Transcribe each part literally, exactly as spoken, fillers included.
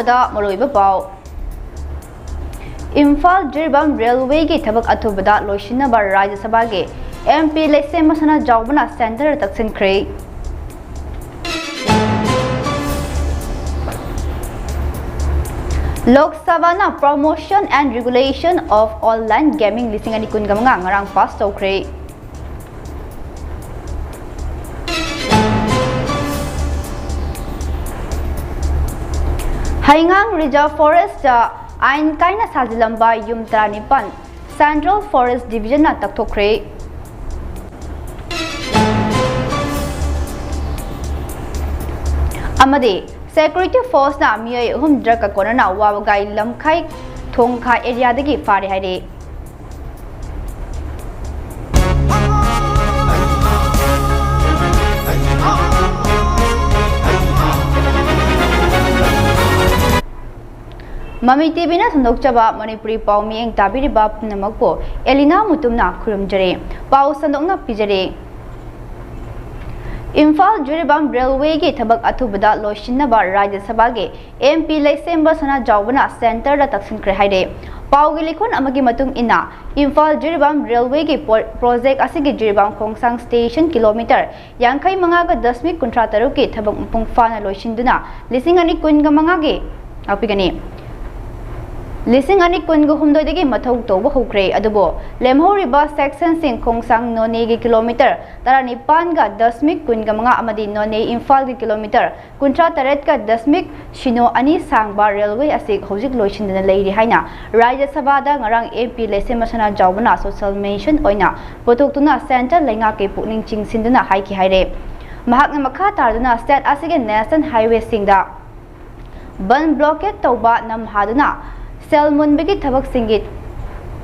ꯗ ꯃꯔꯨꯑꯣꯏꯕ ꯄꯥꯎ꯫ ꯏꯝꯐꯥꯜ ꯖꯤꯔꯤꯕꯥꯝ ꯔꯦꯜꯋꯦꯒꯤ ꯊꯕꯛ ꯑꯊꯨꯕꯗ ꯂꯣꯏꯁꯤꯟꯅꯕ ꯔꯥꯖ꯭ꯌ ꯁꯚꯥꯒꯤ ꯑꯦꯝ ꯄꯤ ꯂꯩꯁꯦꯝꯕ ꯁꯅꯥꯖꯥꯎꯕꯅ ꯁꯦꯟꯇꯔꯗ ꯇꯛꯁꯤꯟꯈ꯭ꯔꯦ꯫ ꯂꯣꯛ ꯁꯚꯥꯅ Promotion and Regulation of Online Gaming ꯂꯤꯁꯤꯡ ꯑꯅꯤ ꯀꯨꯟꯒ ꯃꯉꯥ ꯉꯔꯥꯡ ꯄꯥꯁ ꯇꯧꯈ꯭ꯔꯦ꯫ ꯍꯩꯉꯥꯡ ꯔꯤꯖꯥꯔꯚ ꯐꯣꯔꯦꯁꯇ ꯑꯥꯏꯟ ꯀꯥꯏꯅ ꯁꯥꯖꯤꯜꯂꯝꯕ ꯌꯨꯝ ꯇꯔꯥꯅꯤꯄꯥꯟ ꯁꯦꯟꯇ꯭ꯔꯦꯜ ꯐꯣꯔꯦꯁ ꯗꯤꯕꯤꯖꯟꯅ ꯇꯛꯊꯣꯛꯈ꯭ꯔꯦ꯫ ꯑꯃꯗꯤ ꯁꯦꯀ꯭ꯌꯨꯔꯤꯇꯤ ꯐꯣꯔꯁꯅ ꯃꯤꯑꯣꯏ ꯑꯍꯨꯝ ꯗ꯭ꯔꯒꯀ ꯀꯣꯟꯅꯅ ꯋꯥꯕꯒꯥꯏ ꯂꯝꯈꯥꯏ ꯊꯣꯡꯈꯥ ꯑꯦꯔꯤꯌꯥꯗꯒꯤ ꯐꯥꯔꯦ ꯍꯥꯏꯔꯦ꯫ ꯃꯃꯤ ꯇꯤꯚꯤꯅ ꯁꯟꯗꯣꯛꯆꯕ ꯃꯅꯤꯄꯨꯔꯤ ꯄꯥꯎ ꯃꯤꯠꯌꯦꯡ ꯇꯥꯕꯤꯔꯤꯕ ꯄꯨꯝꯅꯃꯛꯄꯨ ꯑꯦꯂꯤꯅꯥ ꯃꯨꯇꯨꯝꯅ ꯈꯨꯔꯨꯝꯖꯔꯤ꯫ ꯄꯥꯎ ꯁꯟꯗꯣꯛꯅ ꯄꯤꯖꯔꯤ꯫ ꯏꯝꯐꯥꯜ ꯖꯤꯔꯤꯕꯥꯝ ꯔꯦꯜꯋꯦꯒꯤ ꯊꯕꯛ ꯑꯊꯨꯕꯗ ꯂꯣꯏꯁꯤꯟꯅꯕ ꯔꯥꯖ꯭ꯌ ꯁꯚꯥꯒꯤ ꯑꯦꯝ ꯄꯤ ꯂꯩꯁꯦꯝꯕ ꯁꯅꯥꯖꯥꯎꯕꯅ ꯁꯦꯟꯇꯔꯗ ꯇꯛꯁꯤꯟꯈ꯭ꯔꯦ ꯍꯥꯏꯔꯦ꯫ ꯄꯥꯎꯒꯤ ꯂꯤꯈꯨꯟ ꯑꯃꯒꯤ ꯃꯇꯨꯡ ꯏꯟꯅ, ꯏꯝꯐꯥꯜ ꯖꯤꯔꯤꯕꯥꯝ ꯔꯦꯜꯋꯦꯒꯤ ꯄꯣ-, ꯄ꯭ꯔꯣꯖꯦꯛ ꯑꯁꯤꯒꯤ ꯖꯤꯔꯤꯕꯥꯝ ꯈꯣꯡꯁꯥꯡ ꯁ꯭ꯇꯦꯁꯟ ꯀꯤꯂꯣꯃꯤꯇꯔ ꯌꯥꯡꯈꯩ ꯃꯉꯥꯒ ꯗꯁꯃꯤꯛ ꯀꯨꯟꯊ꯭ꯔꯥ ꯇꯔꯨꯛꯀꯤ ꯊꯕꯛ ꯃꯄꯨꯡ ꯐꯥꯅ ꯂꯣꯏꯁꯤꯟꯗꯨꯅ ꯂꯤꯁꯤꯡ ꯑꯅꯤ ꯀꯨꯟꯒ ꯃꯉꯥꯒꯤ, ꯉꯥꯛꯄꯤꯒꯅꯤ꯫ ꯂꯤꯁꯤꯡ ꯑꯅꯤ ꯀꯨꯟꯒ ꯍꯨꯝꯗꯣꯏꯗꯒꯤ ꯃꯊꯧ ꯇꯧꯕ ꯍꯧꯈ꯭ꯔꯦ꯫ ꯑꯗꯨꯕꯨ ꯂꯦꯝꯍꯧꯔꯤꯕ ꯁꯦꯛꯁꯟꯁꯤꯡ ꯈꯣꯡꯁꯥꯡ ꯅꯣꯅꯦꯒꯤ ꯀꯤꯂꯣꯃꯤꯇꯔ ꯇꯔꯥꯅꯤꯄꯥꯟꯒ ꯗꯁꯃꯤꯛ ꯀꯨꯟꯒ ꯃꯉꯥ ꯑꯃꯗꯤ ꯅꯣꯅꯦ ꯏꯝꯐꯥꯜꯒꯤ ꯀꯤꯂꯣꯃꯤꯇꯔ ꯀꯨꯟꯊ꯭ꯔꯥ ꯇꯔꯦꯠꯀ ꯗꯁꯃꯤꯛ ꯁꯤꯅꯣ ꯑꯅꯤ ꯁꯥꯡꯕ ꯔꯦꯜꯋꯦ ꯑꯁꯤ ꯍꯧꯖꯤꯛ ꯂꯣꯏꯁꯤꯟꯗꯅ ꯂꯩꯔꯤ ꯍꯥꯏꯅ ꯔꯥꯖ꯭ꯌ ꯁꯚꯥꯗ ꯉꯔꯥꯡ ꯑꯦꯝ ꯄꯤ ꯂꯩꯁꯦꯝꯕ ꯁꯅꯥꯖꯥꯎꯕꯅ ꯁꯣꯁꯦꯜ ꯃꯦꯟꯁꯟ ꯑꯣꯏꯅ ꯄꯨꯊꯣꯛꯇꯨꯅ ꯁꯦꯟꯇ꯭ꯔꯦꯜ ꯂꯩꯉꯥꯛꯀꯤ ꯄꯨꯛꯅꯤꯡ ꯆꯤꯡꯁꯤꯟꯗꯨꯅ ꯍꯥꯏꯈꯤ ꯍꯥꯏꯔꯦ꯫ ꯃꯍꯥꯛꯅ ꯃꯈꯥ ꯇꯥꯗꯨꯅ ꯁ꯭ꯇꯦꯠ ꯑꯁꯤꯒꯤ ꯅꯦꯁꯅꯦꯜ ꯍꯥꯏꯋꯦꯁꯤꯡꯗ ꯕꯟ ꯕ꯭ꯂꯣꯀꯦꯠ ꯇꯧꯕ ꯅꯝꯍꯥꯗꯨꯅ ꯁꯦꯜ ꯃꯨꯟꯕꯒꯤ ꯊꯕꯛꯁꯤꯡꯒꯤ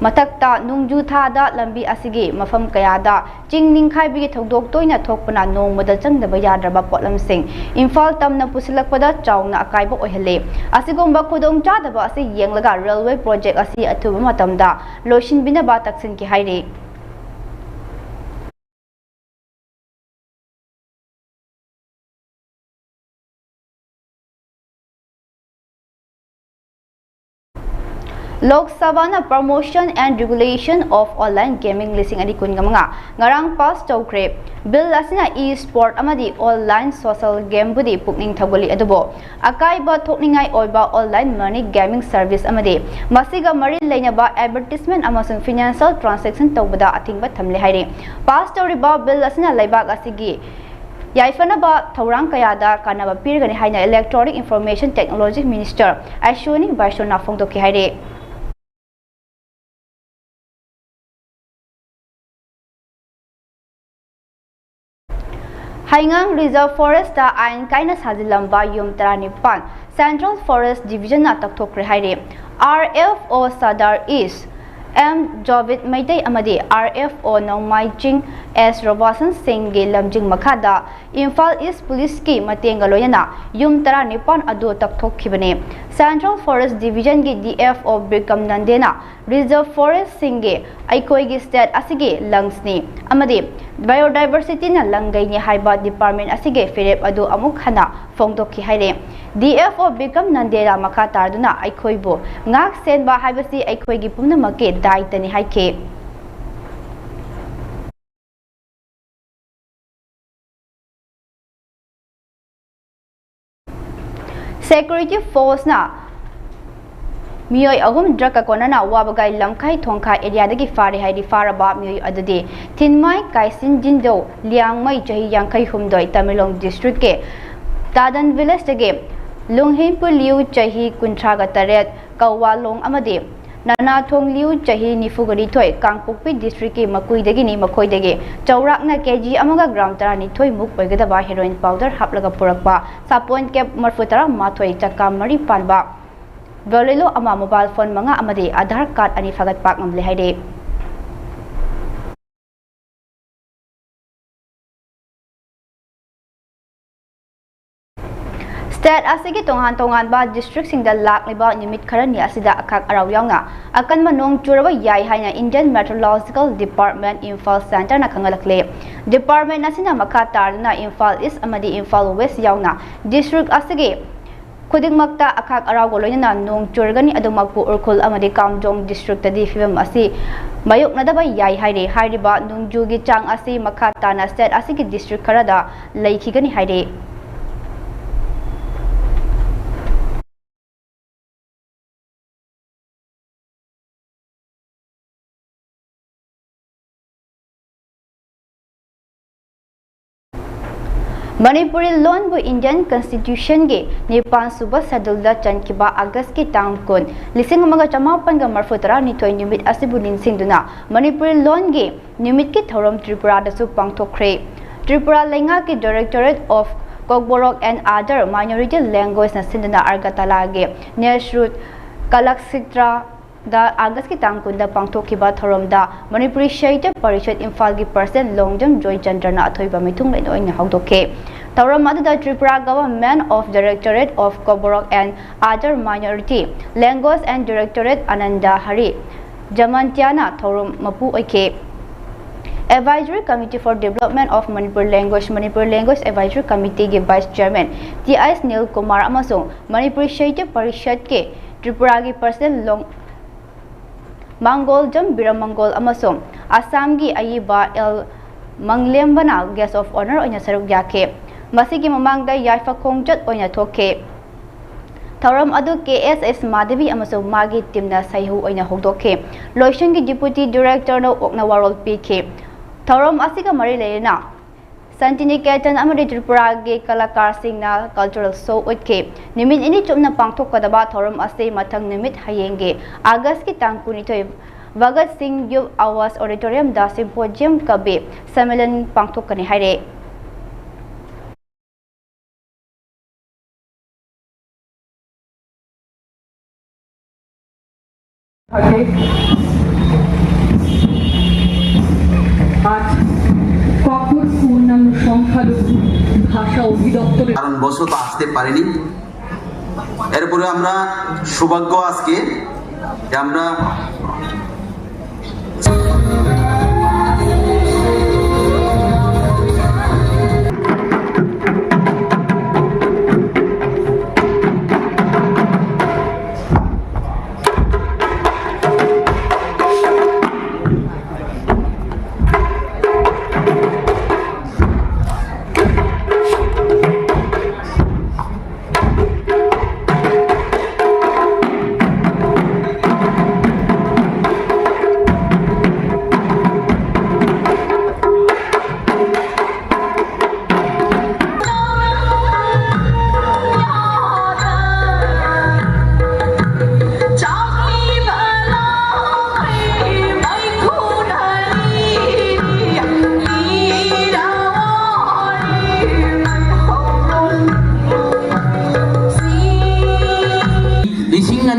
ꯃꯊꯛꯇ ꯅꯣꯡꯖꯨ ꯊꯥꯗ ꯂꯝꯕꯤ ꯑꯁꯤꯒꯤ ꯃꯐꯝ ꯀꯌꯥꯗ ꯆꯤꯡ ꯅꯤꯡꯈꯥꯏꯕꯒꯤ ꯊꯧꯗꯣꯛ ꯇꯣꯏꯅ ꯊꯣꯛꯄꯅ ꯅꯣꯡꯃꯗ ꯆꯪꯗꯕ ꯌꯥꯗ꯭ꯔꯕ ꯄꯣꯠꯂꯝꯁꯤꯡ ꯏꯝꯐꯥꯜ ꯇꯝꯅ ꯄꯨꯁꯤꯜꯂꯛꯄꯗ ꯆꯥꯎꯅ ꯑꯀꯥꯏꯕ ꯑꯣꯏꯍꯜꯂꯤ꯫ ꯑꯁꯤꯒꯨꯝꯕ ꯈꯨꯗꯣꯡꯆꯥꯗꯕ ꯑꯁꯤ ꯌꯦꯡꯂꯒ ꯔꯦꯜꯋꯦ ꯄ꯭ꯔꯣꯖꯦꯛ ꯑꯁꯤ ꯑꯊꯨꯕ ꯃꯇꯝꯗ ꯂꯣꯏꯁꯤꯟꯕꯤꯅꯕ ꯇꯛꯁꯤꯟꯈꯤ ꯍꯥꯏꯔꯤ꯫ ꯂꯣꯛ ꯁꯚꯥꯅ Promotion and Regulation of Online Gaming ꯂꯤꯁꯤꯡ ꯑꯅꯤ ꯀꯨꯟꯒ ꯃꯉꯥ ꯉꯔꯥꯡ ꯄꯥꯁ ꯇꯧꯈ꯭ꯔꯦ꯫ ꯕꯤꯜ ꯑꯁꯤꯅ e-sport ꯑꯃꯗꯤ online social gameꯕꯨꯗꯤ ꯄꯨꯛꯅꯤꯡ ꯊꯧꯒꯠꯂꯤ, ꯑꯗꯨꯕꯨ ꯑꯀꯥꯏꯕ ꯊꯣꯛꯅꯤꯡꯉꯥꯏ ꯑꯣꯏꯕ online money gaming service ꯑꯃꯗꯤ ꯃꯁꯤꯒ ꯃꯔꯤ ꯂꯩꯅꯕ advertisement ꯑꯃꯁꯨꯡ financial transaction ꯇꯧꯕꯗ ꯑꯊꯤꯡꯕ ꯊꯝꯂꯦ ꯍꯥꯏꯔꯤ꯫ ꯄꯥꯁ ꯇꯧꯔꯤꯕ ꯕꯤꯜ ꯑꯁꯤꯅ ꯂꯩꯕꯥꯛ ꯑꯁꯤꯒꯤ ꯌꯥꯏꯐꯅꯕ ꯊꯧꯔꯥꯡ ꯀꯌꯥꯗ ꯀꯥꯟꯅꯕ ꯄꯤꯔꯒꯅꯤ ꯍꯥꯏꯅ Electronic Information Technology Minister ꯑꯦꯁ꯭ꯋꯤꯅꯤ ꯕꯩꯁ꯭ꯅꯣꯅ ꯐꯣꯡꯗꯣꯛꯈꯤ ꯍꯥꯏꯔꯤ꯫ ꯍꯩꯉꯥꯡ Reserve Forestꯇ ꯑꯥꯏꯟ ꯀꯥꯏꯅ ꯁꯥꯖꯤꯜꯂꯝꯕ ꯌꯨꯝ ꯇꯔꯥꯅꯤꯄꯥꯟ Central Forest Divisionꯅ ꯇꯛꯊꯣꯛꯈ꯭ꯔꯦ ꯍꯥꯏꯔꯤ꯫ RFO Sadar East M Jobit Meitei ꯑꯃꯗꯤ RFO ꯅꯣꯡꯃꯥꯏ ꯆꯤꯡ ꯑꯦꯁ ꯔꯣꯕꯥꯁꯟ ꯁꯤꯡꯒꯤ ꯂꯝꯖꯤꯡ ꯃꯈꯥꯗ ꯏꯝꯐꯥꯜ East Policeꯀꯤ ꯃꯇꯦꯡꯒ ꯂꯣꯏꯅꯅ ꯌꯨꯝ ꯇꯔꯥꯅꯤꯄꯥꯟ ꯑꯗꯨ ꯇꯛꯊꯣꯛꯈꯤꯕꯅꯤ꯫ Central Forest Divisionꯒꯤ DFO Bikram ꯅꯟꯗꯦꯅ Reserve Forestꯁꯤꯡꯒꯤ ꯑꯩꯈꯣꯏꯒꯤ state ꯑꯁꯤꯒꯤ lungsꯅꯤ ꯑꯃꯗꯤ biodiversityꯅ ꯂꯪꯒꯩꯅꯤ ꯍꯥꯏꯕ department ꯑꯁꯤꯒꯤ ꯐꯤꯔꯦꯞ ꯑꯗꯨ ꯑꯃꯨꯛ ꯍꯟꯅ ꯐꯣꯡꯗꯣꯛꯈꯤ ꯍꯥꯏꯔꯦ꯫ DFO ꯕꯤꯀ꯭ꯔꯝ ꯅꯟꯗꯦꯅ ꯃꯈꯥ ꯇꯥꯗꯨꯅ ꯑꯩꯈꯣꯏꯕꯨ ꯉꯥꯛ ꯁꯦꯟꯕ ꯍꯥꯏꯕꯁꯤ ꯑꯩꯈꯣꯏꯒꯤ ꯄꯨꯝꯅꯃꯛꯀꯤ ꯗꯥꯏꯇꯅꯤ ꯍꯥꯏꯈꯤ꯫ Security forceꯅ ꯃꯤꯑꯣꯏ ꯑꯍꯨꯝ drugꯀ ꯀꯣꯟꯅꯅ ꯋꯥꯕꯒꯥꯏ ꯂꯝꯈꯥꯏ ꯊꯣꯡꯈꯥ areaꯗꯒꯤ ꯐꯥꯔꯦ ꯍꯥꯏꯔꯤ꯫ ꯐꯥꯔꯕ ꯃꯤꯑꯣꯏ ꯑꯗꯨꯗꯤ ꯊꯤꯟꯃꯥꯏ ꯀꯥꯏꯁꯤꯟ ꯖꯤꯟꯗꯧ ꯂꯤꯌꯥꯡꯃꯩ ꯆꯍꯤ ꯌꯥꯡꯈꯩ ꯍꯨꯝꯗꯣꯏ ꯇꯃꯦꯡꯂꯣꯡ districtꯀꯤ ꯇꯥꯗꯟ villageꯇꯒꯤ ꯂꯨꯡꯍꯤꯟꯄꯨ ꯂꯤꯌꯨ ꯆꯍꯤ ꯀꯨꯟꯊ꯭ꯔꯥꯒ ꯇꯔꯦꯠ ꯀꯧꯋꯥꯂꯣꯡ ꯑꯃꯗꯤ ꯅꯅꯥꯊꯣꯡ ꯂꯤꯌꯨ ꯆꯍꯤ ꯅꯤꯐꯨꯒ ꯅꯤꯊꯣꯏ ꯀꯥꯡꯄꯣꯛꯄꯤ districtꯀꯤ ꯃꯀꯨꯏꯗꯒꯤꯅꯤ꯫ ꯃꯈꯣꯏꯗꯒꯤ ꯆꯥꯎꯔꯥꯛꯅ ꯀꯦꯖꯤ ꯑꯃꯒ gram ꯇꯔꯥꯅꯤꯊꯣꯏ ꯃꯨꯛ ꯑꯣꯏꯒꯗꯕ heroin powder ꯍꯥꯞꯂꯒ ꯄꯨꯔꯛꯄ ꯁꯥꯄꯣꯟ cap ꯃꯔꯤꯐꯨ ꯇꯔꯥ ꯃꯥꯊꯣꯏ ꯆꯀꯥ ꯃꯔꯤ ꯄꯥꯟꯕ Bolero ꯑꯃ, mobile phone ꯃꯉꯥ ꯑꯃꯗꯤ Aadhaar card ꯑꯅꯤ ꯐꯥꯒꯠꯄ ꯉꯝꯂꯦ ꯍꯥꯏꯔꯦ꯫ State ꯑꯁꯤꯒꯤ ꯇꯣꯉꯥꯟ ꯇꯣꯉꯥꯟꯕ districtꯁꯤꯡꯗ ꯂꯥꯛꯂꯤꯕ ꯅꯨꯃꯤꯠ ꯈꯔꯅꯤ ꯑꯁꯤꯗ ꯑꯈꯥꯛ ꯑꯔꯥꯎ ꯌꯥꯎꯅ ꯑꯀꯟꯕ ꯅꯣꯡ ꯆꯨꯔꯕ ꯌꯥꯏ ꯍꯥꯏꯅ Indian Meteorological Department Imphal centreꯅ ꯈꯪꯍꯜꯂꯛꯂꯦ꯫ Department ꯑꯁꯤꯅ ꯃꯈꯥ ꯇꯥꯗꯨꯅ ꯏꯝꯐꯥꯜ East ꯑꯃꯗꯤ ꯏꯝꯐꯥꯜ West ꯌꯥꯎꯅ district ꯑꯁꯤꯒꯤ ꯈꯨꯗꯤꯡꯃꯛꯇ ꯑꯈꯥꯛ ꯑꯔꯥꯎꯒ ꯂꯣꯏꯅꯅ ꯅꯣꯡ ꯆꯨꯔꯒꯅꯤ꯫ ꯑꯗꯨꯃꯛꯄꯨ ꯎꯈ꯭ꯔꯨꯜ ꯑꯃꯗꯤ ꯀꯥꯝꯖꯣꯡ ꯗꯤꯁꯇ꯭ꯔꯤꯛꯇꯗꯤ ꯐꯤꯕꯝ ꯑꯁꯤ ꯃꯥꯌꯣꯛꯅꯗꯕ ꯌꯥꯏ ꯍꯥꯏꯔꯤ꯫ ꯍꯥꯏꯔꯤꯕ ꯅꯣꯡꯖꯨꯒꯤ ꯆꯥꯡ ꯑꯁꯤ ꯃꯈꯥ ꯇꯥꯅ ꯁ꯭ꯇꯦꯠ ꯑꯁꯤꯒꯤ ꯗꯤꯁꯇ꯭ꯔꯤꯛ ꯈꯔꯗ ꯂꯩꯈꯤꯒꯅꯤ ꯍꯥꯏꯔꯤ꯫ ꯃꯅꯤꯄꯨꯔꯤ ꯂꯣꯟꯕꯨ ꯏꯟꯗꯤꯌꯟ ꯀꯟꯁꯇꯤꯇ꯭ꯌꯨꯁꯟꯒꯤ ꯅꯤꯄꯥꯟ ꯁꯨꯕ ꯁꯦꯗꯨꯜꯗ ꯆꯟꯈꯤꯕ ꯑꯥꯒꯁꯀꯤ ꯇꯥꯡ ꯀꯨꯟ, ꯂꯤꯁꯤꯡ ꯑꯃꯒ ꯆꯃꯥꯄꯟꯒ ꯃꯔꯐꯨ ꯇꯔꯥꯅꯤꯊꯣꯏ ꯅꯨꯃꯤꯠ ꯑꯁꯤꯕꯨ ꯅꯤꯡꯁꯤꯡꯗꯨꯅ ꯃꯅꯤꯄꯨꯔꯤ ꯂꯣꯟꯒꯤ ꯅꯨꯃꯤꯠꯀꯤ ꯊꯧꯔꯝ ꯇ꯭ꯔꯤꯄꯨꯔꯥꯗꯁꯨ ꯄꯥꯡꯊꯣꯛꯈ꯭ꯔꯦ꯫ ꯇ꯭ꯔꯤꯄꯨꯔꯥ ꯂꯩꯉꯥꯛꯀꯤ Directorate of Kokborok and Other Minority Languageꯅ ꯁꯤꯟꯗꯨꯅ ꯑꯒꯔꯇꯂꯥꯒꯤ ꯅꯦꯁꯔꯨ ꯀꯂꯛꯁꯤꯇ꯭ꯔꯥꯗ ꯑꯥꯒꯁꯀꯤ ꯇꯥꯡ ꯀꯨꯟꯗ ꯄꯥꯡꯊꯣꯛꯈꯤꯕ ꯊꯧꯔꯝꯗ ꯃꯅꯤꯄꯨꯔꯤ ꯁꯥꯍꯤꯇ꯭ꯌ ꯄꯔꯤꯁꯠ ꯏꯝꯐꯥꯜꯒꯤ ꯄ꯭ꯔꯁꯤꯗꯦꯟꯠ ꯂꯣꯡꯖꯝ ꯖꯣꯏꯆꯟꯗ꯭ꯔꯅ ꯑꯊꯣꯏꯕ ꯃꯤꯊꯨꯡꯂꯦꯟ ꯑꯣꯏꯅ ꯍꯧꯗꯣꯛꯈꯤ꯫ ꯊꯧꯔꯝ ꯑꯗꯨꯗ Tripura Government of Directorate of Kokborok and Other Minority Language and Directorate Anand Harry ꯖꯃꯟꯇꯤꯌꯥꯅ ꯊꯧꯔꯝ ꯃꯄꯨ ꯑꯣꯏꯈꯤ꯫ Advisory Committee for Development of Manipur Language, Manipur Language Advisory Committeeꯒꯤ Vice Chairman T H Nil Kumar ꯑꯃꯁꯨꯡ ꯃꯅꯤꯄꯨꯔꯤ ꯁꯥꯍꯤꯇ꯭ꯌ ꯄꯔꯤꯁꯠꯀꯤ ꯇ꯭ꯔꯤꯄꯨꯔꯥꯒꯤ ꯄ꯭ꯔꯁꯤꯗꯦꯟꯠ ꯂꯣꯡ-, ꯃꯥꯡꯒꯣꯜꯖꯝ ꯕꯤꯔꯃꯪꯒꯣꯜ ꯑꯃꯁꯨꯡ ꯑꯁꯥꯝꯒꯤ ꯑꯏꯕ ꯑꯦꯜ ꯃꯪꯂꯦꯝꯕꯅ Guest of Honour ꯑꯣꯏꯅ ꯁꯔꯨꯛ ꯌꯥꯈꯤ꯫ ꯃꯁꯤꯒꯤ ꯃꯃꯥꯡꯗ ꯌꯥꯏꯐ ꯈꯣꯡꯆꯠ ꯑꯣꯏꯅ ꯊꯣꯛꯈꯤ꯫ ꯊꯧꯔꯝ ꯑꯗꯨ ꯀꯦ ꯑꯦꯁ ꯑꯦꯁ ꯃꯥꯙꯕꯤ ꯑꯃꯁꯨꯡ ꯃꯥꯒꯤ ꯇꯤꯝꯅ ꯁꯩꯍꯧ ꯑꯣꯏꯅ ꯍꯧꯗꯣꯛꯈꯤ꯫ ꯂꯣꯏꯁꯪꯒꯤ Deputy Directorꯅ ꯑꯣꯛꯅ ꯋꯥꯔꯣꯜ ꯄꯤꯈꯤ꯫ ꯊꯧꯔꯝ ꯑꯁꯤꯒ ꯃꯔꯤ ꯂꯩꯅꯅ ꯁꯥꯟꯇꯤꯅꯤꯀꯦꯇꯟ ꯑꯃꯗꯤ ꯇ꯭ꯔꯤꯄꯨꯔꯥꯒꯤ ꯀꯂꯥꯀꯥꯔꯁꯤꯡꯅ cultural show ꯎꯠꯈꯤ꯫ ꯅꯨꯃꯤꯠ ꯅꯤꯅꯤ ꯆꯨꯞꯅ ꯄꯥꯡꯊꯣꯛꯀꯗꯕ ꯊꯧꯔꯝ ꯑꯁꯤ ꯃꯊꯪ ꯅꯨꯃꯤꯠ ꯍꯌꯦꯡꯒꯤ ꯑꯥꯒꯁꯀꯤ ꯇꯥꯡ ꯀꯨꯟꯅꯤꯊꯣꯏ ꯚꯒꯠ ꯁꯤꯡ ꯌꯨꯚ ꯑꯥꯋꯥꯁ ꯑꯣꯗꯤꯇꯣꯔꯤꯌꯝꯗ Symposium ꯀꯕꯤ ꯁꯝꯃꯦꯂꯟ ꯄꯥꯡꯊꯣꯛꯀꯅꯤ ꯍꯥꯏꯔꯦ꯫ থাকে। আজ ককবরক ও অন্যান্য সংখ্যালঘু ভাষা অধিদপ্তরের কারণবশত আসতে পারেনি। এরপরে আমরা সৌভাগ্য আজকে যে আমরা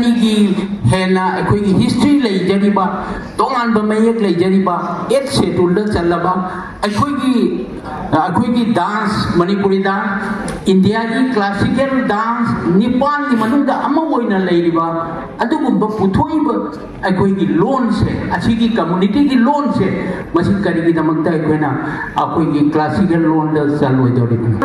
ꯑꯩꯒꯤ ꯍꯦꯟꯅ ꯑꯩꯈꯣꯏꯒꯤ ꯍꯤꯁꯇ꯭ꯔꯤ ꯂꯩꯖꯔꯤꯕ, ꯇꯣꯉꯥꯟꯕ ꯃꯌꯦꯛ ꯂꯩꯖꯔꯤꯕ, ꯑꯦꯠ ꯁꯦꯗꯨꯜꯗ ꯆꯜꯂꯕ ꯑꯩꯈꯣꯏꯒꯤ, ꯑꯩꯈꯣꯏꯒꯤ ꯗꯥꯟꯁ, ꯃꯅꯤꯄꯨꯔꯤ ꯗꯥꯟꯁ, ꯏꯟꯗꯤꯌꯥꯒꯤ ꯀ꯭ꯂꯥꯁꯤꯀꯦꯜ ꯗꯥꯟꯁ ꯅꯤꯄꯥꯟꯒꯤ ꯃꯅꯨꯡꯗ ꯑꯃ ꯑꯣꯏꯅ ꯂꯩꯔꯤꯕ ꯑꯗꯨꯒꯨꯝꯕ ꯄꯨꯊꯣꯛꯏꯕ ꯑꯩꯈꯣꯏꯒꯤ ꯂꯣꯟꯁꯦ, ꯑꯁꯤꯒꯤ ꯀꯝꯃꯨꯅꯤꯇꯤꯒꯤ ꯂꯣꯟꯁꯦ, ꯃꯁꯤ ꯀꯔꯤꯒꯤꯗꯃꯛꯇ ꯑꯩꯈꯣꯏꯅ ꯑꯩꯈꯣꯏꯒꯤ ꯀ꯭ꯂꯥꯁꯤꯀꯦꯜ ꯂꯣꯟꯗ ꯆꯜꯂꯣꯏꯗꯧꯔꯤꯕꯅꯣ?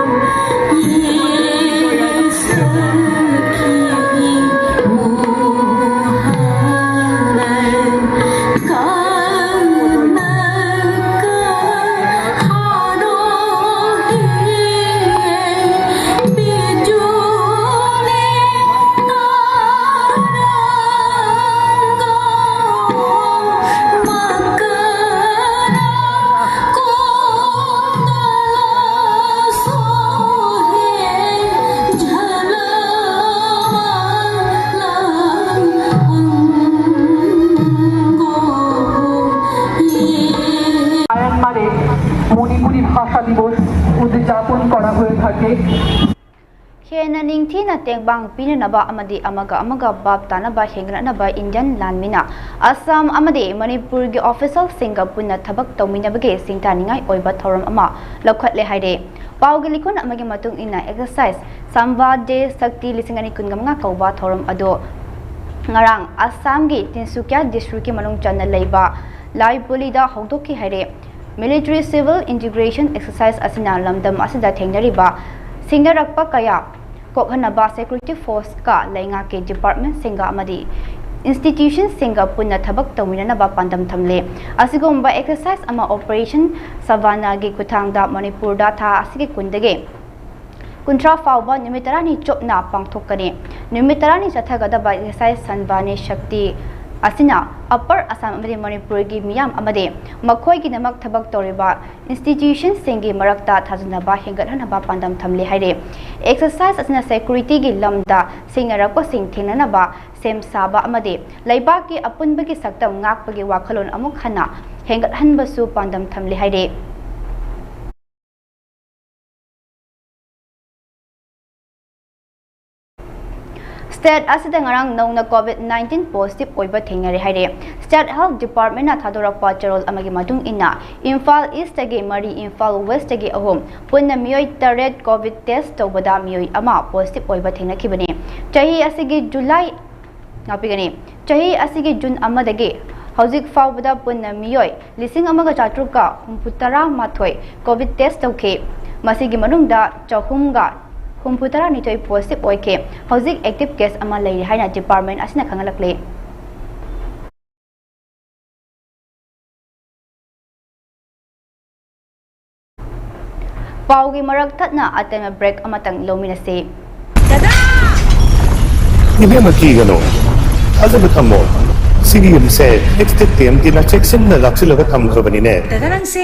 মায়ানমারে মণিপুরী ভাষা দিবস উদযাপন করা হয়ে থাকে। ꯍꯦꯟꯅ ꯅꯤꯡꯊꯤꯅ ꯇꯦꯡꯕꯥꯡ ꯄꯤꯅꯅꯕ ꯑꯃꯗꯤ ꯑꯃꯒ ꯑꯃꯒ ꯚꯥꯞ ꯇꯥꯅꯕ ꯍꯦꯟꯒꯠꯅꯕ ꯏꯟꯗꯤꯌꯟ ꯂꯥꯟꯃꯤꯅ ꯑꯁꯥꯝ ꯑꯃꯗꯤ ꯃꯅꯤꯄꯨꯔꯒꯤ ꯑꯣꯐꯤꯁꯤꯌꯦꯜꯁꯤꯡꯒ ꯄꯨꯟꯅ ꯊꯕꯛ ꯇꯧꯃꯤꯟꯅꯕꯒꯤ ꯁꯤꯡꯊꯥꯅꯤꯡꯉꯥꯏ ꯑꯣꯏꯕ ꯊꯧꯔꯝ ꯑꯃ ꯂꯧꯈꯠꯂꯦ ꯍꯥꯏꯔꯦ꯫ ꯄꯥꯎꯒꯤ ꯂꯤꯈꯨꯟ ꯑꯃꯒꯤ ꯃꯇꯨꯡ ꯏꯟꯅ, ꯑꯦꯛꯁꯔꯁꯥꯏꯖ ꯁꯝꯕꯥ ꯗꯦ ꯁꯛꯇꯤ ꯂꯤꯁꯤꯡ ꯑꯅꯤ ꯀꯨꯟꯒ ꯃꯉꯥ ꯀꯧꯕ ꯊꯧꯔꯝ ꯑꯗꯨ ꯉꯔꯥꯡ ꯑꯁꯥꯝꯒꯤ ꯇꯤꯟꯁꯨꯀꯤꯌꯥ ꯗꯤꯁꯇ꯭ꯔꯤꯛꯀꯤ ꯃꯅꯨꯡ ꯆꯟꯅ ꯂꯩꯕ ꯂꯥꯏꯄꯨꯂꯤꯗ ꯍꯧꯗꯣꯛꯈꯤ ꯍꯥꯏꯔꯦ꯫ ꯃꯤꯂꯤꯇꯔꯤ ꯁꯤꯚꯤꯜ ꯏꯟꯇꯤꯒ꯭ꯔꯦꯁꯟ ꯑꯦꯛꯁꯔꯁꯥꯏꯖ ꯑꯁꯤꯅ ꯂꯝꯗꯝ ꯑꯁꯤꯗ ꯊꯦꯡꯅꯔꯤꯕ ꯁꯤꯡꯅꯔꯛꯄ ꯀꯌꯥ ꯀꯣꯛꯍꯟꯅꯕ ꯁꯦꯀ꯭ꯌꯨꯔꯤꯇꯤ ꯐꯣꯔꯁꯀ ꯂꯩꯉꯥꯛꯀꯤ ꯗꯤꯄꯥꯔꯠꯃꯦꯟꯠꯁꯤꯡꯒ ꯑꯃꯗꯤ ꯏꯟꯁꯇꯤꯇ꯭ꯌꯨꯁꯟꯁꯤꯡꯒ ꯄꯨꯟꯅ ꯊꯕꯛ ꯇꯧꯃꯤꯟꯅꯅꯕ ꯄꯥꯟꯗꯝ ꯊꯝꯂꯦ꯫ ꯑꯁꯤꯒꯨꯝꯕ ꯑꯦꯛꯁꯔꯁꯥꯏꯖ ꯑꯃ ꯑꯣꯄꯔꯦꯁꯟ ꯁꯚꯥꯅꯥꯒꯤ ꯈꯨꯠꯊꯥꯡꯗ ꯃꯅꯤꯄꯨꯔꯗ ꯊꯥ ꯑꯁꯤꯒꯤ ꯀꯨꯟꯗꯒꯤ ꯀꯨꯟꯊ꯭ꯔꯥ ꯐꯥꯎꯕ ꯅꯨꯃꯤꯠ ꯇꯔꯥꯅꯤ ꯆꯨꯞꯅ ꯄꯥꯡꯊꯣꯛꯀꯅꯤ꯫ ꯅꯨꯃꯤꯠ ꯇꯔꯥꯅꯤ ꯆꯠꯊꯒꯗꯕ ꯑꯦꯛꯁꯔꯁꯥꯏꯖ ꯁꯟꯕꯥꯅꯤ ꯁꯛꯇꯤ ꯑꯁꯤꯅ ꯑꯄꯔ ꯑꯁꯥꯝ ꯑꯃꯗꯤ ꯃꯅꯤꯄꯨꯔꯒꯤ ꯃꯤꯌꯥꯝ ꯑꯃꯗꯤ ꯃꯈꯣꯏꯒꯤꯗꯃꯛ ꯊꯕꯛ ꯇꯧꯔꯤꯕ ꯏꯟꯁꯇꯤꯇ꯭ꯌꯨꯁꯟꯁꯤꯡꯒꯤ ꯃꯔꯛꯇ ꯊꯥꯖꯅꯕ ꯍꯦꯟꯒꯠꯍꯟꯅꯕ ꯄꯥꯟꯗꯝ ꯊꯝꯂꯤ ꯍꯥꯏꯔꯤ꯫ ꯑꯦꯛꯁꯔꯁꯥꯏꯖ ꯑꯁꯤꯅ ꯁꯦꯀ꯭ꯌꯨꯔꯤꯇꯤꯒꯤ ꯂꯝꯗ ꯁꯤꯡꯅꯔꯛꯄꯁꯤꯡ ꯊꯦꯡꯅꯅꯕ ꯁꯦꯝ ꯁꯥꯕ ꯑꯃꯗꯤ ꯂꯩꯕꯥꯛꯀꯤ ꯑꯄꯨꯟꯕꯒꯤ ꯁꯛꯇꯝ ꯉꯥꯛꯄꯒꯤ ꯋꯥꯈꯜꯂꯣꯟ ꯑꯃꯨꯛ ꯍꯟꯅ ꯍꯦꯟꯒꯠꯍꯟꯕꯁꯨ ꯄꯥꯟꯗꯝ ꯊꯝꯂꯤ ꯍꯥꯏꯔꯤ꯫ State ꯑꯁꯤꯗ ꯉꯔꯥꯡ ꯅꯧꯅ COVID nineteen positive ꯑꯣꯏꯕ ꯊꯦꯡꯅꯔꯦ ꯍꯥꯏꯔꯦ꯫ State Health Department ꯅ ꯊꯥꯗꯣꯔꯛꯄ ꯆꯦꯔꯣꯜ ꯑꯃꯒꯤ ꯃꯇꯨꯡ ꯏꯟꯅ, ꯏꯝꯐꯥꯜ East ꯇꯒꯤ ꯃꯔꯤ, ꯏꯝꯐꯥꯜ West ꯇꯒꯤ ꯑꯍꯨꯝ, ꯄꯨꯟꯅ ꯃꯤꯑꯣꯏ ꯇꯔꯦꯠ COVID test ꯇꯧꯕꯗ ꯃꯤꯑꯣꯏ ꯑꯃ positive ꯑꯣꯏꯕ ꯊꯦꯡꯅꯈꯤꯕꯅꯤ꯫ ꯆꯍꯤ ꯑꯁꯤꯒꯤ July, ꯉꯥꯛꯄꯤꯒꯅꯤ, ꯆꯍꯤ ꯑꯁꯤꯒꯤ June ꯑꯃꯗꯒꯤ ꯍꯧꯖꯤꯛ ꯐꯥꯎꯕꯗ ꯄꯨꯟꯅ ꯃꯤꯑꯣꯏ ꯂꯤꯁꯤꯡ ꯑꯃꯒ ꯆꯥꯇ꯭ꯔꯨꯛꯀ ꯍꯨꯝꯐꯨ ꯇꯔꯥ ꯃꯥꯊꯣꯏ COVID test ꯇꯧꯈꯤ꯫ ꯃꯁꯤꯒꯤ ꯃꯅꯨꯡꯗ ꯆꯍꯨꯝꯒ ꯍꯨꯝꯐꯨ ꯇꯔꯥꯅꯤꯊꯣꯏ positive ꯑꯣꯏꯈꯤ꯫ ꯍꯧꯖꯤꯛ active case ꯑꯃ ꯂꯩꯔꯤ ꯍꯥꯏꯅ department ꯑꯁꯤꯅ ꯈꯪꯍꯜꯂꯛꯂꯤ꯫ ꯄꯥꯎꯒꯤ ꯃꯔꯛ ꯊꯠꯅ ꯑꯇꯦꯟꯕ break ꯑꯃꯇꯪ ꯂꯧꯃꯤꯟꯅꯁꯤ꯫ ꯏꯕꯦꯝꯃ, ꯀꯤꯒꯅꯨ, ꯊꯥꯖꯕ ꯊꯝꯃꯣ꯫ ꯁꯤꯒꯤ ꯌꯨꯝꯁꯦ Extech TMT ꯅ ꯆꯦꯛꯁꯤꯟꯅ ꯂꯥꯛꯁꯤꯜꯂꯒ ꯊꯝꯈ꯭ꯔꯕꯅꯤꯅꯦ꯫ ꯗꯗꯥ, ꯅꯪꯁꯦ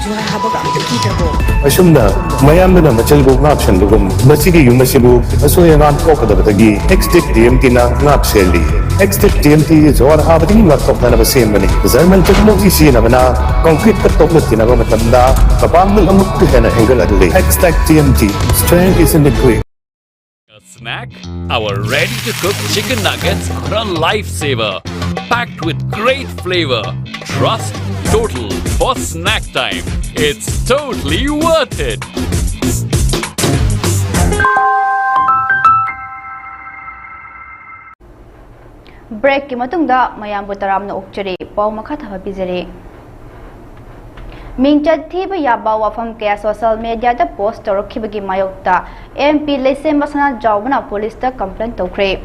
ꯖꯨꯍꯥꯔ ꯍꯥꯕꯒ ꯑꯝꯇ ꯀꯤꯗ꯭ꯔꯕꯣ? ꯑꯁꯨꯝꯅ ꯃꯌꯥꯝꯗꯨꯅ ꯃꯆꯤꯜꯕꯨ ꯉꯥꯛ ꯁꯦꯟꯕꯒꯨꯝ, ꯃꯁꯤꯒꯤ ꯌꯨꯝ ꯑꯁꯤꯕꯨ ꯑꯁꯣꯏ ꯑꯉꯥꯝ ꯊꯣꯛꯀꯗꯕꯗꯒꯤ Extech TMT ꯅ ꯉꯥꯛ ꯁꯦꯜꯂꯤ꯫ Extech TMT ꯖꯨꯍꯥꯔ ꯍꯥꯕꯗꯒꯤ ꯉꯥꯛꯊꯣꯛꯅꯅꯕ ꯁꯦꯝꯕꯅꯤ꯫ German technology ꯁꯤꯖꯤꯟꯅꯕꯅ concrete ꯇ ꯇꯣꯛꯂꯛꯇꯅꯕ ꯃꯇꯝꯗ ꯃꯄꯥꯡꯒꯜ ꯑꯃꯨꯛꯀ ꯍꯦꯟꯅ ꯍꯦꯟꯒꯠꯍꯜꯂꯤ꯫ Extech TMT, strength is in the grit. A snack? Our ready-to-cook chicken nuggets are a lifesaver. Packed with great flavor. Trust total for snack time. It's totally worth it. Break ꯀꯤ ꯃꯇꯨꯡꯗ ꯃꯌꯥꯝꯕꯨ ꯇꯔꯥꯝꯅ ꯑꯣꯛꯆꯔꯤ꯫ ꯄꯥꯎ ꯃꯈꯥ ꯊꯥꯕ ꯄꯤꯖꯔꯤ꯫ ꯃꯤꯡꯆꯠ ꯊꯤꯕ ꯌꯥꯕ ꯋꯥꯐꯝ ꯀꯌꯥ social media ꯗ post ꯇꯧꯔꯛꯈꯤꯕꯒꯤ ꯃꯥꯌꯣꯛꯇ MP ꯂꯩꯁꯦꯝꯕ ꯁꯅꯥꯖꯥꯎꯕꯅ police ꯇ complain ꯇꯧꯈ꯭ꯔꯦ꯫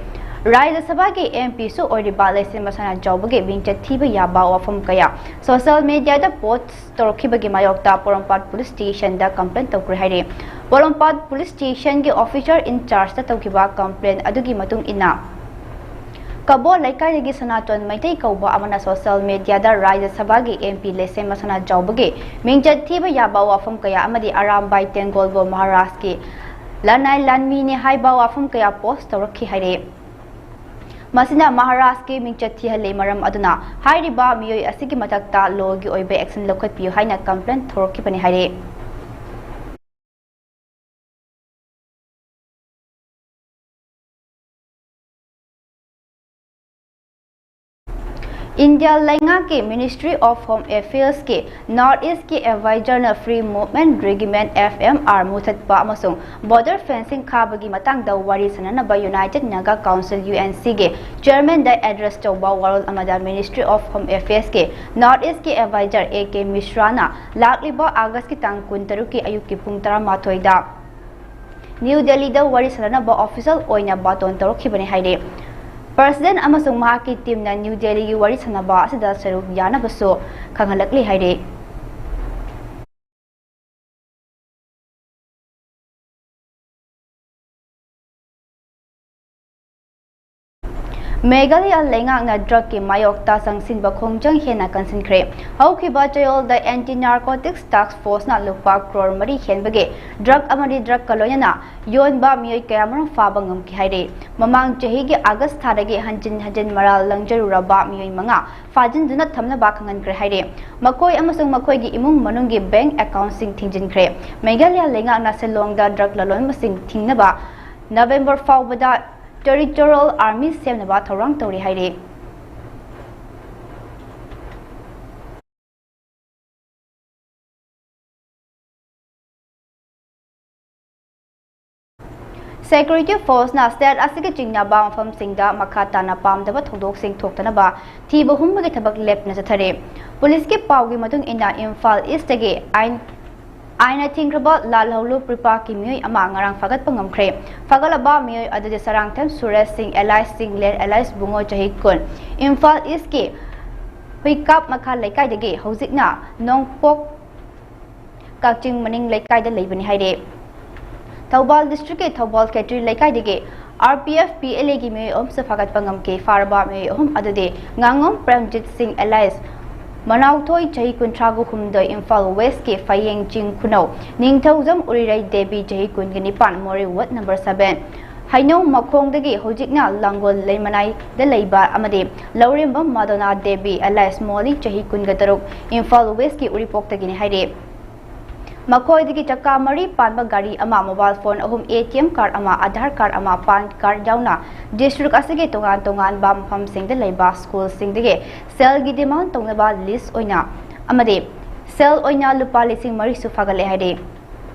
ꯔꯥꯖ꯭ꯌ ꯁꯚꯥꯒꯤ MP ꯁꯨ ꯑꯣꯏꯔꯤꯕ ꯂꯩꯁꯦꯝꯕ ꯁꯅꯥꯖꯥꯎꯕꯒꯤ ꯃꯤꯡꯆꯠ ꯊꯤꯕ ꯌꯥꯕ ꯋꯥꯐꯝ ꯀꯌꯥ social media ꯗ post ꯇꯧꯔꯛꯈꯤꯕꯒꯤ ꯃꯥꯌꯣꯛꯇ ꯄꯣꯔꯣꯝꯄꯥꯠ police station ꯗ complain ꯇꯧꯈ꯭ꯔꯦ ꯍꯥꯏꯔꯤ꯫ ꯄꯣꯔꯣꯝꯄꯥꯠ police station ꯒꯤ officer in charge ꯇ ꯇꯧꯈꯤꯕ complain ꯑꯗꯨꯒꯤ ꯃꯇꯨꯡ ꯏꯟꯅ, ꯀꯕꯣ ꯂꯩꯀꯥꯏꯗꯒꯤ ꯁꯅꯥꯇꯣꯟ ꯃꯩꯇꯩ ꯀꯧꯕ ꯑꯃꯅ social media ꯗ ꯔꯥꯖ꯭ꯌ ꯁꯚꯥꯒꯤ MP ꯂꯩꯁꯦꯝꯕ ꯁꯅꯥꯖꯥꯎꯕꯒꯤ ꯃꯤꯡꯆꯠ ꯊꯤꯕ ꯌꯥꯕ ꯋꯥꯐꯝ ꯀꯌꯥ ꯑꯃꯗꯤ ꯑꯔꯥꯝꯕꯥꯏ ꯇꯦꯡꯒꯣꯜꯕꯨ ꯃꯍꯥꯔꯥꯖꯀꯤ ꯂꯅꯥꯏ ꯂꯥꯟꯃꯤꯅꯤ ꯍꯥꯏꯕ ꯋꯥꯐꯝ ꯀꯌꯥ post ꯇꯧꯔꯛꯈꯤ ꯍꯥꯏꯔꯤ꯫ ꯃꯁꯤꯅ ꯃꯍꯥꯔꯥꯖꯀꯤ ꯃꯤꯡꯆꯠ ꯊꯤꯍꯜꯂꯦ꯫ ꯃꯔꯝ ꯑꯗꯨꯅ ꯍꯥꯏꯔꯤꯕ ꯃꯤꯑꯣꯏ ꯑꯁꯤꯒꯤ ꯃꯊꯛꯇ law ꯒꯤ ꯑꯣꯏꯕ action ꯂꯧꯈꯠꯄꯤꯌꯨ ꯍꯥꯏꯅ complain ꯇꯧꯔꯛꯈꯤꯕꯅꯤ ꯍꯥꯏꯔꯤ꯫ ꯏꯟꯗꯤꯌꯥ ꯂꯩꯉꯥꯛꯀꯤ Ministry of Home Affairsꯀꯤ North Eastꯀꯤ advisorꯅ Free Movement Agreement, F M R ꯃꯨꯊꯠꯄ ꯑꯃꯁꯨꯡ border fencing ꯈꯥꯕꯒꯤ ꯃꯇꯥꯡꯗ ꯋꯥꯔꯤ ꯁꯥꯅꯅꯕ United Naga Council, UNCꯒꯤ chairmanꯗ address ꯇꯧꯕ ꯋꯥꯔꯣꯜ ꯑꯃꯗ Ministry of Home Affairsꯀꯤ North Eastꯀꯤ advisor A K ꯃꯤꯁ꯭ꯔꯥꯅ ꯂꯥꯛꯂꯤꯕ Augustꯀꯤ ꯇꯥꯡ ꯀꯨꯟꯇꯔꯨꯛꯀꯤ ꯑꯌꯨꯛꯀꯤ ꯄꯨꯡ ꯇꯔꯥꯃꯥꯊꯣꯏꯗ ꯅ꯭ꯌꯨ ꯗꯦꯜꯂꯤꯗ ꯋꯥꯔꯤ ꯁꯥꯅꯅꯕ official ꯑꯣꯏꯅ ꯕꯥꯇꯣꯟ ꯇꯧꯔꯛꯈꯤꯕꯅꯤ ꯍꯥꯏꯔꯤ꯫ President ꯑꯃꯁꯨꯡ ꯃꯍꯥꯛꯀꯤ teamꯅ ꯅ꯭ꯌꯨ ꯗꯦꯜꯂꯤꯒꯤ ꯋꯥꯔꯤ ꯁꯥꯅꯕ ꯑꯁꯤꯗ ꯁꯔꯨꯛ ꯌꯥꯅꯕꯁꯨ ꯈꯪꯍꯜꯂꯛꯂꯤ ꯍꯥꯏꯔꯤ꯫ ꯃꯦꯘꯥꯂꯌ ꯂꯩꯉꯥꯛꯅ drugꯀꯤ ꯃꯥꯌꯣꯛꯇ ꯆꯪꯁꯤꯟꯕ ꯈꯣꯡꯖꯪ ꯍꯦꯟꯅ ꯀꯟꯁꯤꯟꯈ꯭ꯔꯦ꯫ ꯍꯧꯈꯤꯕ ꯆꯌꯣꯜꯗ Anti Narcotics Task Forceꯅ ꯂꯨꯄꯥ ꯀ꯭ꯔꯣꯔ ꯃꯔꯤ ꯍꯦꯟꯕꯒꯤ drug ꯑꯃꯗꯤ drugꯀ ꯂꯣꯏꯅꯅ ꯌꯣꯟꯕ ꯃꯤꯑꯣꯏ ꯀꯌꯥꯃꯔꯨꯝ ꯐꯥꯕ ꯉꯝꯈꯤ ꯍꯥꯏꯔꯤ꯫ ꯃꯃꯥꯡ ꯆꯍꯤꯒꯤ August ꯊꯥꯗꯒꯤ ꯍꯟꯖꯤꯟ ꯍꯟꯖꯤꯟ ꯃꯔꯥꯜ ꯂꯪꯖꯔꯨꯔꯕ ꯃꯤꯑꯣꯏ ꯃꯉꯥ ꯐꯥꯖꯤꯟꯗꯨꯅ ꯊꯝꯅꯕ ꯈꯪꯍꯟꯈ꯭ꯔꯦ ꯍꯥꯏꯔꯤ꯫ ꯃꯈꯣꯏ ꯑꯃꯁꯨꯡ ꯃꯈꯣꯏꯒꯤ ꯏꯃꯨꯡ ꯃꯅꯨꯡꯒꯤ bank accountꯁꯤꯡ ꯊꯤꯡꯖꯤꯟꯈ꯭ꯔꯦ꯫ ꯃꯦꯘꯥꯂꯌ ꯂꯩꯉꯥꯛꯅ ꯁꯤꯂꯣꯡꯗ drug ꯂꯂꯣꯟꯕꯁꯤꯡ ꯊꯤꯡꯅꯕ November ꯐꯥꯎꯕꯗ Territorial Army ꯁꯦꯝꯅꯕ ꯊꯧꯔꯥꯡ ꯇꯧꯔꯤ ꯍꯥꯏꯔꯤ꯫ Security forceꯅ state ꯑꯁꯤꯒ ꯆꯤꯡꯅꯕ ꯃꯐꯝꯁꯤꯡꯗ ꯃꯈꯥ ꯇꯥꯅ ꯄꯥꯝꯗꯕ ꯊꯧꯗꯣꯛꯁꯤꯡ ꯊꯣꯛꯇꯅꯕ ꯊꯤꯕ ꯍꯨꯝꯕꯒꯤ ꯊꯕꯛ ꯂꯦꯞꯇꯅ ꯆꯠꯊꯔꯤ꯫ Policeꯀꯤ ꯄꯥꯎꯒꯤ ꯃꯇꯨꯡ ꯏꯟꯅ, ꯏꯝꯐꯥꯜ Eastꯇꯒꯤ ꯑꯥꯏꯟ, ꯑꯥꯏꯟꯅ ꯊꯤꯡꯈ꯭ꯔꯕ ꯂꯥꯜꯍꯧꯂꯨꯞ ꯔꯤꯄꯥꯛꯀꯤ ꯃꯤꯑꯣꯏ ꯑꯃ ꯉꯔꯥꯡ ꯐꯥꯒꯠꯄ ꯉꯝꯈ꯭ꯔꯦ꯫ ꯐꯥꯒꯠꯂꯕ ꯃꯤꯑꯣꯏ ꯑꯗꯨꯗꯤ ꯁꯔꯥꯡꯊꯦꯝ ꯁꯨꯔꯦꯁ ꯁꯤꯡ alias ꯁꯤꯡꯂꯦꯟ alias ꯕꯨꯡꯉꯣ, ꯆꯍꯤ ꯀꯨꯟ, ꯏꯝꯐꯥꯜ Eastꯀꯤ ꯍꯨꯏꯀꯥꯞ ꯃꯈꯥ ꯂꯩꯀꯥꯏꯗꯒꯤ, ꯍꯧꯖꯤꯛꯅ ꯅꯣꯡꯄꯣꯛ ꯀꯛꯆꯤꯡ ꯃꯅꯤꯡ ꯂꯩꯀꯥꯏꯗ ꯂꯩꯕꯅꯤ ꯍꯥꯏꯔꯦ꯫ ꯊꯧꯕꯥꯜ districtꯀꯤ ꯊꯧꯕꯥꯜ ꯈꯦꯇ꯭ꯔꯤ ꯂꯩꯀꯥꯏꯗꯒꯤ R P F P L Aꯒꯤ ꯃꯤꯑꯣꯏ ꯑꯍꯨꯝꯁꯨ ꯐꯥꯒꯠꯄ ꯉꯝꯈꯤ꯫ ꯐꯥꯔꯕ ꯃꯤꯑꯣꯏ ꯑꯍꯨꯝ ꯑꯗꯨꯗꯤ ꯉꯥꯉꯣꯝ ꯄ꯭ꯔꯦꯝꯖꯤꯠ ꯁꯤꯡ alias ꯃꯅꯥꯎꯊꯣꯏ, ꯆꯍꯤ ꯀꯨꯟꯊ꯭ꯔꯥꯒ ꯍꯨꯝꯗꯣꯏ, ꯏꯝꯐꯥꯜ Westꯀꯤ ꯐꯌꯦꯡ ꯆꯤꯡ ꯈꯨꯅꯧ, ꯅꯤꯡꯊꯧꯖꯝ ꯎꯔꯤꯔꯩ ꯗꯦꯕꯤ, ꯆꯍꯤ ꯀꯨꯟꯒ ꯅꯤꯄꯥꯟ, ꯃꯣꯔꯦ ward number seven, ꯍꯩꯅꯧ ꯃꯈꯣꯡꯗꯒꯤ, ꯍꯧꯖꯤꯛꯅ ꯂꯥꯡꯒꯣꯜ ꯂꯩꯃꯅꯥꯏꯗ ꯂꯩꯕ, ꯑꯃꯗꯤ ꯂꯧꯔꯦꯝꯕꯝ ꯃꯥꯗꯣꯅꯥ ꯗꯦꯕꯤ alias ꯃꯣꯂꯤ, ꯆꯍꯤ ꯀꯨꯟꯒ ꯇꯔꯨꯛ, ꯏꯝꯐꯥꯜ Westꯀꯤ ꯎꯔꯤꯄꯣꯛꯇꯒꯤꯅꯤ ꯍꯥꯏꯔꯤ꯫ ꯃꯈꯣꯏꯗꯒꯤ ꯆꯀꯥ ꯃꯔꯤ ꯄꯥꯟꯕ ꯒꯥꯔꯤ ꯑꯃ, ꯃꯣꯕꯥꯏꯜ ꯐꯣꯟ ꯑꯍꯨꯝ, ꯑꯦ ꯇꯤ ꯑꯦꯝ ꯀꯥꯔꯗ ꯑꯃ, ꯑꯙꯥꯔ ꯀꯥꯔꯗ ꯑꯃ, ꯄꯥꯟ ꯀꯥꯔꯗ ꯌꯥꯎꯅ ꯗꯤꯁꯇ꯭ꯔꯤꯛ ꯑꯁꯤꯒꯤ ꯇꯣꯉꯥꯟ ꯇꯣꯉꯥꯟꯕ ꯃꯐꯝꯁꯤꯡꯗ ꯂꯩꯕ ꯁ꯭ꯀꯨꯜꯁꯤꯡꯗꯒꯤ ꯁꯦꯜꯒꯤ ꯗꯤꯃꯥꯟ ꯇꯧꯅꯕ ꯂꯤꯁ ꯑꯣꯏꯅ ꯑꯃꯗꯤ ꯁꯦꯜ ꯑꯣꯏꯅ ꯂꯨꯄꯥ ꯂꯤꯁꯤꯡ ꯃꯔꯤꯁꯨ ꯐꯥꯒꯠꯂꯦ ꯍꯥꯏꯔꯤ꯫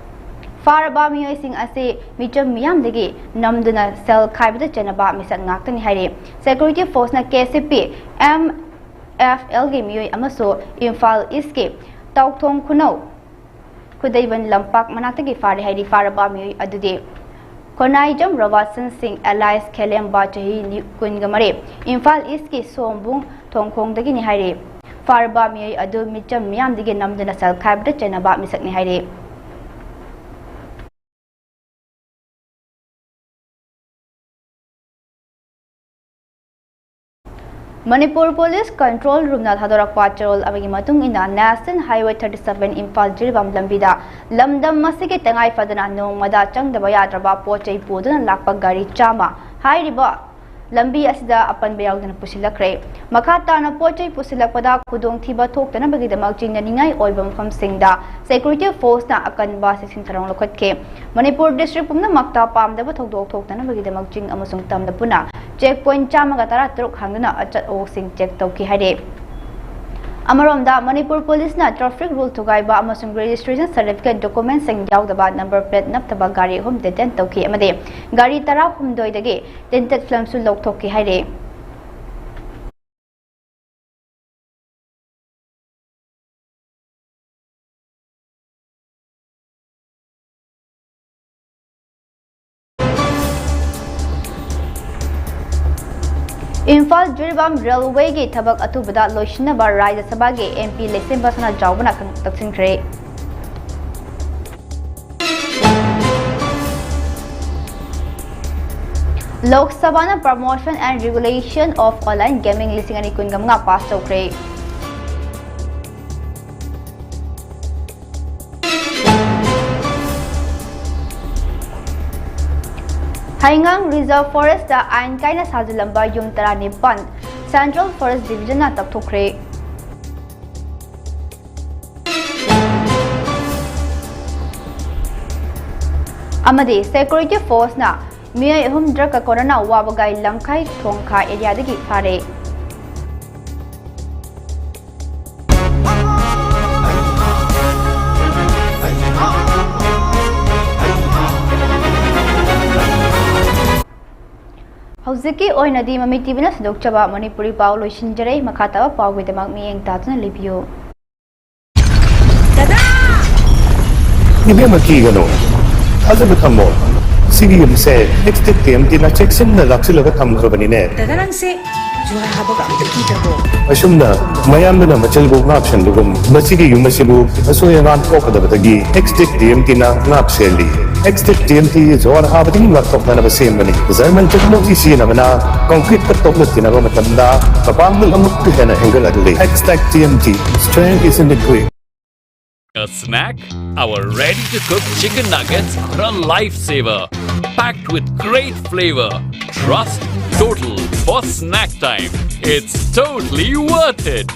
ꯐꯥꯔꯕ ꯃꯤꯑꯣꯏꯁꯤꯡ ꯑꯁꯤ ꯃꯤꯆꯝ ꯃꯤꯌꯥꯝꯗꯒꯤ ꯅꯝꯗꯨꯅ ꯁꯦꯜ ꯈꯥꯏꯕꯗ ꯆꯦꯟꯅꯕ ꯃꯤꯁꯛ ꯉꯥꯛꯇꯅꯤ ꯍꯥꯏꯔꯤ꯫ ꯁꯦꯀ꯭ꯌꯨꯔꯤꯇꯤ ꯐꯣꯔꯁꯅ ꯀꯦ ꯁꯤ ꯄꯤ, ꯑꯦꯝ ꯑꯦꯐ ꯑꯦꯜꯒꯤ ꯃꯤꯑꯣꯏ ꯑꯃꯁꯨ ꯏꯝꯐꯥꯜ ꯏꯁꯀꯤ ꯇꯥꯎꯊꯣꯡ ꯈꯨꯅꯧ ꯈꯨꯗꯩꯕꯟ ꯂꯝꯄꯥꯛ ꯃꯅꯥꯛꯇꯒꯤ ꯐꯥꯔꯦ ꯍꯥꯏꯔꯤ꯫ ꯐꯥꯔꯕ ꯃꯤꯑꯣꯏ ꯑꯗꯨꯗꯤ ꯈꯣꯅꯥꯏꯖꯝ ꯔꯣꯕꯥꯁꯟ ꯁꯤꯡ alias ꯈꯦꯂꯦꯝꯕ, ꯆꯍꯤ ꯀꯨꯟꯒ ꯃꯔꯤ, ꯏꯝꯐꯥꯜ ꯏꯁꯀꯤ ꯁꯣꯝꯕꯨꯡ ꯊꯣꯡꯈꯣꯡꯗꯒꯤꯅꯤ ꯍꯥꯏꯔꯤ꯫ ꯐꯥꯔꯕ ꯃꯤꯑꯣꯏ ꯑꯗꯨ ꯃꯤꯆꯝ ꯃꯤꯌꯥꯝꯗꯒꯤ ꯅꯝꯗꯨꯅ ꯁꯦꯜ ꯈꯥꯏꯕꯗ ꯆꯦꯟꯅꯕ ꯃꯤꯁꯛꯅꯤ ꯍꯥꯏꯔꯤ꯫ ꯃꯅꯤꯄꯨꯔ ꯄꯨꯂꯤꯁ ꯀꯟꯇ꯭ꯔꯣꯜ ꯔꯨꯝꯅ ꯊꯥꯗꯣꯔꯛꯄ ꯆꯦꯔꯣꯜ ꯑꯃꯒꯤ ꯃꯇꯨꯡ ꯏꯟꯅ, National Highway thirty seven Imphal Jiribam ꯂꯝꯕꯤꯗ ꯂꯝꯗꯝ ꯑꯁꯤꯒꯤ ꯇꯉꯥꯏ ꯐꯗꯅ ꯅꯣꯡꯃꯗ ꯆꯪꯗꯕ ꯌꯥꯗ꯭ꯔꯕ ꯄꯣꯠ ꯆꯩ ꯄꯨꯗꯨꯅ ꯂꯥꯛꯄ ꯒꯥꯔꯤ ꯆꯥꯝꯃ ꯍꯥꯏꯔꯤꯕ ꯂꯝꯕꯤ ꯑꯁꯤꯗ ꯑꯄꯟꯕ ꯌꯥꯎꯗꯅ ꯄꯨꯁꯤꯜꯂꯛꯈ꯭ꯔꯦ꯫ ꯃꯈꯥ ꯇꯥꯅ ꯄꯣꯠ ꯆꯩ ꯄꯨꯁꯤꯜꯂꯛꯄꯗ ꯈꯨꯗꯣꯡꯊꯤꯕ ꯊꯣꯛꯇꯅꯕꯒꯤꯗꯃꯛ ꯆꯤꯡꯅꯅꯤꯡꯉꯥꯏ ꯑꯣꯏꯕ ꯃꯐꯝꯁꯤꯡꯗ ꯁꯦꯀ꯭ꯌꯨꯔꯤꯇꯤ ꯐꯣꯔꯁꯅ ꯑꯀꯟꯕ ꯆꯦꯛꯁꯤꯟ ꯊꯧꯔꯥꯡ ꯂꯧꯈꯠꯈꯤ꯫ ꯃꯅꯤꯄꯨꯔ ꯗꯤꯁꯇ꯭ꯔꯤꯛ ꯄꯨꯝꯅꯃꯛꯇ ꯄꯥꯝꯗꯕ ꯊꯧꯗꯣꯛ ꯊꯣꯛꯇꯅꯕꯒꯤꯗꯃꯛ ꯆꯤꯡ ꯑꯃꯁꯨꯡ ꯇꯝꯗ ꯄꯨꯟꯅ ꯆꯦꯛ ꯄꯣꯏꯟꯠ ꯆꯥꯝꯃꯒ ꯇꯔꯥ ꯇꯔꯨꯛ ꯍꯥꯡꯗꯨꯅ ꯑꯆꯠ ꯑꯋꯣꯛꯁꯤꯡ ꯆꯦꯛ ꯇꯧꯈꯤ ꯍꯥꯏꯔꯤ꯫ ꯑꯃꯔꯣꯝꯗ, ꯃꯅꯤꯄꯨꯔ ꯄꯨꯂꯤꯁꯅ ꯇ꯭ꯔꯥꯐꯤꯛ ꯔꯨꯜ ꯊꯨꯒꯥꯏꯕ ꯑꯃꯁꯨꯡ ꯔꯦꯖꯤꯁꯇ꯭ꯔꯦꯁꯟ ꯁꯥꯔꯇꯤꯐꯤꯀꯦꯠ ꯗꯣꯀꯨꯃꯦꯟꯠꯁꯤꯡ ꯌꯥꯎꯗꯕ ꯅꯝꯕꯔ ꯄ꯭ꯂꯦꯠ ꯅꯞꯇꯕ ꯒꯥꯔꯤ ꯑꯍꯨꯝ ꯗꯤꯇꯦꯟ ꯇꯧꯈꯤ ꯑꯃꯗꯤ ꯒꯥꯔꯤ ꯇꯔꯥꯍꯨꯝꯗꯣꯏꯗꯒꯤ ꯇꯤꯟꯇꯦꯠ ꯐꯤꯜꯝꯁꯨ ꯂꯧꯊꯣꯛꯈꯤ ꯍꯥꯏꯔꯤ꯫ ꯏꯝꯐꯥꯜ ꯖꯤꯔꯤꯕꯥꯝ ꯔꯦꯜꯋꯦꯒꯤ ꯊꯕꯛ ꯑꯊꯨꯕꯗ ꯂꯣꯏꯁꯤꯟꯅꯕ ꯔꯥꯖ꯭ꯌ ꯁꯚꯥꯒꯤ ꯑꯦꯝ ꯄꯤ ꯂꯩꯁꯦꯝꯕ ꯁꯅꯥꯖꯥꯎꯕꯅ ꯈꯪ-, ꯇꯛꯁꯤꯟꯈ꯭ꯔꯦ꯫ ꯂꯣꯛ ꯁꯚꯥꯅ Promotion and Regulation of Online Gaming ꯂꯤꯁꯤꯡ ꯑꯅꯤ ꯀꯨꯟꯒ ꯃꯉꯥ ꯄꯥꯁ ꯇꯧꯈ꯭ꯔꯦ꯫ ꯍꯩꯉꯥꯡ ꯔꯤꯖꯔꯚ ꯐꯣꯔꯦꯁꯇ ꯑꯥꯏꯟ ꯀꯥꯏꯅ ꯁꯥꯖꯤꯜꯂꯝꯕ ꯌꯨꯝ ꯇꯔꯥꯅꯤꯄꯥꯟ Central Forest Divisionꯅ ꯇꯞꯊꯣꯛꯈ꯭ꯔꯦ꯫ ꯑꯃꯗꯤ ꯁꯦꯀ꯭ꯌꯨꯔꯤꯇꯤ ꯐꯣꯔꯁꯅ ꯃꯤꯑꯣꯏ ꯑꯍꯨꯝ ꯗ꯭ꯔꯒ ꯀꯣꯔꯣꯅꯥ ꯋꯥꯕꯒꯥꯏ ꯂꯝꯈꯥꯏ ꯊꯣꯡꯈꯥ ꯑꯦꯔꯤꯌꯥꯗꯒꯤ ꯐꯥꯔꯦ꯫ ꯍꯧꯖꯤꯛꯀꯤ ꯑꯣꯏꯅꯗꯤ ꯃꯃꯤ ꯇꯤꯚꯤꯅ ꯁꯟꯗꯣꯛꯆꯕ ꯃꯅꯤꯄꯨꯔꯤ ꯄꯥꯎ ꯂꯣꯏꯁꯤꯟꯖꯔꯦ꯫ ꯃꯈꯥ ꯇꯥꯕ ꯄꯥꯎꯒꯤꯗꯃꯛ ꯃꯤꯠꯌꯦꯡ ꯇꯥꯗꯨꯅ ꯂꯩꯕꯤꯌꯨ꯫ ꯏꯕꯦꯝꯃ, ꯀꯤꯒꯅꯨ꯫ ꯊꯥꯖꯕ ꯊꯝꯃꯣ꯫ ꯁꯤꯒꯤ ꯌꯨꯝꯁꯦ ꯑꯦꯛꯁꯇꯦꯛ ꯇꯤ ꯑꯦꯝ ꯇꯤꯅ ꯆꯦꯛꯁꯤꯟꯅ ꯂꯥꯛꯁꯤꯜꯂꯒ ꯊꯝꯈ꯭ꯔꯕꯅꯤꯅꯦ꯫ ꯗꯥꯗꯥ, ꯅꯪꯁꯦ ꯖꯨꯍꯥꯔ ꯍꯥꯕꯒ ꯑꯝꯇ ꯀꯤꯗ꯭ꯔꯕꯣ? ꯑꯁꯨꯝꯅ ꯃꯌꯥꯝꯗꯨꯅ ꯃꯆꯤꯜꯕꯨ ꯉꯥꯛꯁꯦꯟꯕꯒꯨꯝ, ꯃꯁꯤꯒꯤ ꯌꯨꯝ ꯑꯁꯤꯕꯨ ꯑꯁꯣꯏ ꯑꯉꯥꯝ ꯊꯣꯛꯀꯗꯕꯗꯒꯤ ꯑꯦꯛꯁꯇꯦꯛ ꯇꯤ ꯑꯦꯝ ꯇꯤꯅ ꯉꯥꯛꯁꯦꯜꯂꯤ꯫ ꯑꯦꯛꯁꯇꯦꯛ ꯇꯤ ꯑꯦꯝ ꯇꯤ ꯖꯨꯍꯥꯔ ꯍꯥꯕꯗꯒꯤ ꯉꯥꯛꯊꯣꯛꯅꯅꯕ ꯁꯦꯝꯕꯅꯤ꯫ ꯖꯔꯃꯟ ꯇꯦꯛꯅꯣꯂꯣꯖꯤ ꯁꯤꯖꯤꯟꯅꯕꯅ ꯀꯪꯀ꯭ꯔꯤꯠꯇ ꯇꯣꯛꯂꯛꯈꯤꯅꯕ ꯃꯇꯝꯗ ꯃꯄꯥꯡꯒꯜ ꯑꯃꯨꯛꯀ ꯍꯦꯟꯅ ꯍꯦꯟꯒꯠꯂꯛꯂꯤ꯫ Extact T M T, strength is in the grit. A snack? Our ready to cook chicken nuggets are a lifesaver. Packed with great flavor. Trust total for snack time. It's totally worth it.